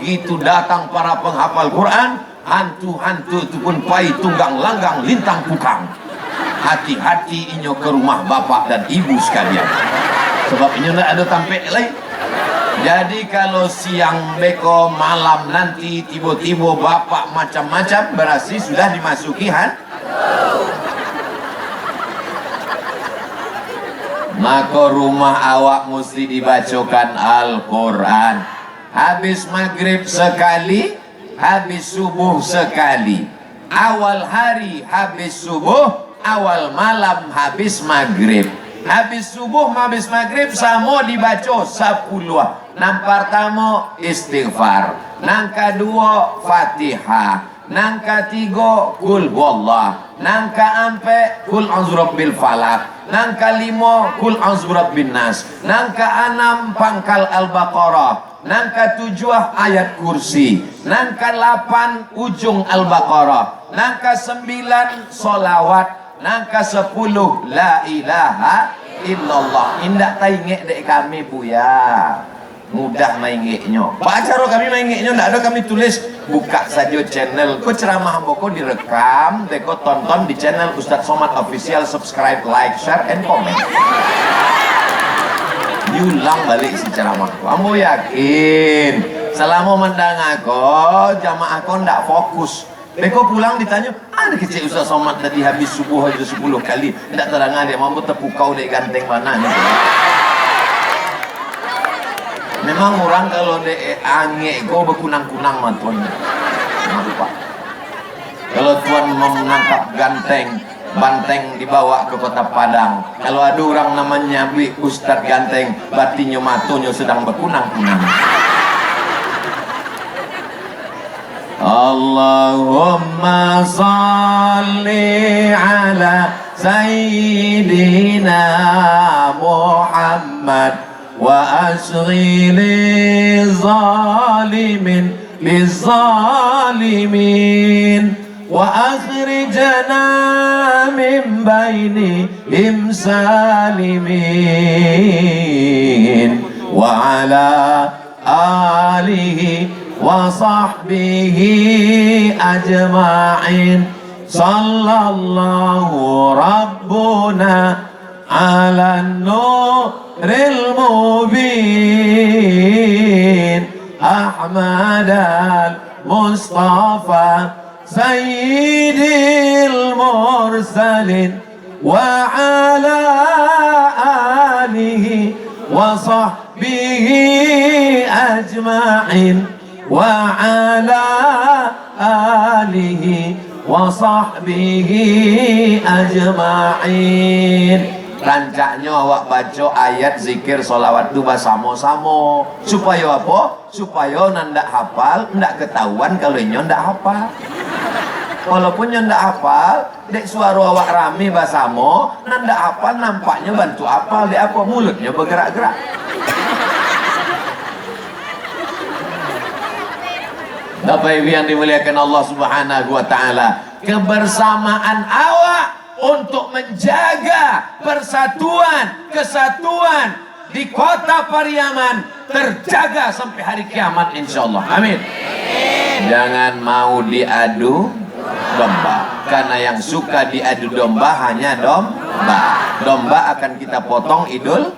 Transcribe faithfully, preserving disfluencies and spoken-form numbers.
Itu datang para penghafal Quran, hantu-hantu itu pun pai tunggang langgang lintang pukang. Hati-hati inyo ke rumah bapak dan ibu sekalian. Sebab inyo ndak ado tampek lai. Jadi, kalau siang beko, malam nanti, tibo-tibo bapak macam-macam, berarti sudah dimasuki han-, mako, rumah awak musti dibacokan Al-Quran. Habis magrib sekali, habis subuh sekali. Awal hari habis subuh, awal malam habis magrib. Habis subuh, habis magrib, samo dibaco sapuluah. Nan partamo, istighfar. Nan kaduo, Fatihah. Nan katigo, Qul Huwallah. Nan kaampek, Qul A'udzu Birabbil Falaq. Nan kalimo, Qul A'udzu Birabbin Nas. Nan kaanam, pangkal Al-Baqarah. Nan katujuah, Ayat Kursi. Nan kalapan, ujung Al-Baqarah. Nan kasambilan, sholawat. Nan kasapuluh, La ilaha illallah. Indak taingek dek kami, Buya. Mudah maingeknyo. Baa caro kami maingeknyo? Ndak ado kami tulis. Bukak sajo channel ko, ceramah ambo ko direkam, beko tonton di channel Ustaz Somad Official, subscribe, like, share, and comment. Diulang balik isi ceramah ko. Ambo yakin, salamo mandanga ko, jamaah ko ndak fokus. Beko pulang ditanyo, "Ado kecek Ustaz Somad tadi habis subuh ajo sapuluah kali, ndak tadanga dek ambo, tapukau dek ganteng bana ni." Memang urang kalau dek angek ko bakunang-kunang matonyo. Nampak? Kalau tuan manangkap ganteng, banteng dibawa ke Kota Padang. Kalau ado urang nan manyabuik Ustaz Ganteng, batinyo matonyo sadang bakunang-kunang. Allahumma shalli ala Sayyidina Muhammad wa asghili zalimin lizalimin wa akhrijna min bainihim salimin wa ala alihi wa sahbihi ajma'in. Sallallahu Rabbuna ala nuril mubin Ahmadal Mustafa Sayyidil Mursalin wa ala alihi wa sahbihi ajma'in wa ala alihi wa sahbihi ajma'in. Rancaknyo awak baco ayat zikir sholawat tu basamo-samo. Supayo apo? Supayo nan ndak hafal, ndak katahuan kalau inyo ndak hafal. Walaupun inyo ndak hafal, dek suaro awak rami basamo, nan ndak hafal nampaknyo bantuak hafal, dek apo? Mulutnyo bagerak-gerak. Bapak Ibu yang dimuliakan Allah Subhanahu wa Ta'ala, kebersamaan awak untuk menjaga persatuan, kesatuan di Kota Pariaman terjaga sampai hari kiamat, insya Allah. Amin. Jangan mau diadu domba, karena yang suka diadu domba hanya domba. Domba akan kita potong Idul,